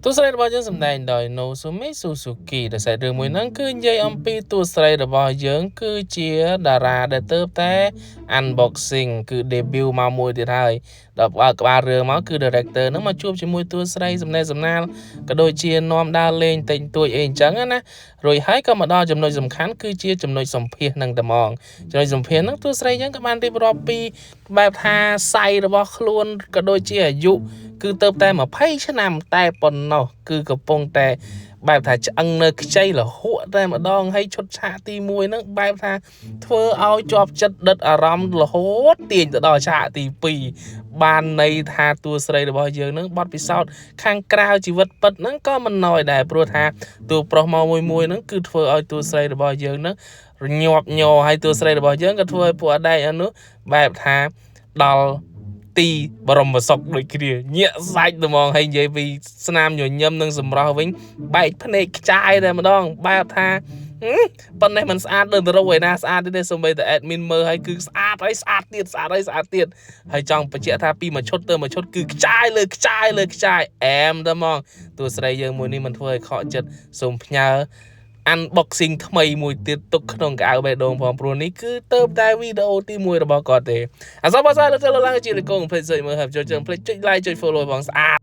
តួស្រីរបស់យើងសម្ដែងដោយ Nozomi Suzuki ដែលសាច់រឿងមួយហ្នឹងគឺនិយាយអំពីតួស្រីរបស់យើងគឺជាតារាដែលទើបតែ unboxing គឺ debut មកមួយទៀតហើយដល់បើកក្បាលរឿងមកគឺ director ហ្នឹងមកជួបជាមួយតួស្រីសំណេះសំណាលក៏ដូចជានាំដើរលេងតិចតួចអីអញ្ចឹងណារួចហើយក៏មកដល់ចំណុចសំខាន់គឺជាចំណុចសម្ភាសហ្នឹងតែហ្មងចំណុចសម្ភាសហ្នឹងតួស្រីយើងក៏បានរៀបរាប់ពីបែបថាសៃរបស់ខ្លួនក៏ដូចជាអាយុគឺទៅតែ20ឆ្នាំតែប៉ុណ្ណោះគឺកំពុងតែបែបថាឆ្អឹងនៅខ្ចីលហក់តែម្ដងហើយឈុតឆាកទី1ហ្នឹងបែបថាធ្វើឲ្យជាប់ចិត្តដិតអារម្មណ៍រហូតទាញទៅដល់ឆាកទី2បានន័យថាតួស្រីរបស់យើងហ្នឹងបទពិសោធន៍ខាងក្រៅជីវិតពិតហ្នឹងក៏មិនណយដែរព្រោះថាតួប្រុសមកមួយមួយហ្នឹងគឺធ្វើឲ្យតួស្រីរបស់យើងហ្នឹងញាប់ញ័រហើយតួស្រីរបស់យើងក៏ធ្វើឲ្យពួកអដែកអានោះបែបថាដល់ទីបរមសុខដូចគ្នាញាក់សាច់ត្មងហើយនិយាយពីស្នាមញញឹមនិងសម្រស់វិញបែកភ្នែកខ្ចាយតែម្ដងបែបថាប៉ុណ្ណេះมันស្អាតដូចទៅរកឯណាស្អាតទេសូម្បីតែ admin មើលហើយគឺស្អាតហើយស្អាតទៀតស្អាតហើយស្អាតទៀតហើយចង់បញ្ជាក់ថាពីមួយឈុតទៅមួយឈុតគឺខ្ចាយលើខ្ចាយលើខ្ចាយអែមតែហ្មងតួស្រីយើងមួយនេះមិនធ្វើឲ្យខកចិត្តសូមផ្ញើ unboxing ថ្មីមួយទៀតទុកក្នុងកៅអៅបេះដូងផងព្រោះនេះគឺទៅតែវីដេអូទី1របស់គាត់ទេអសបអសលើកឡើងជាលកងភ្លេចមើលហើយចូលជើងភ្លេចចុច like ចុច follow ផងស្អាត។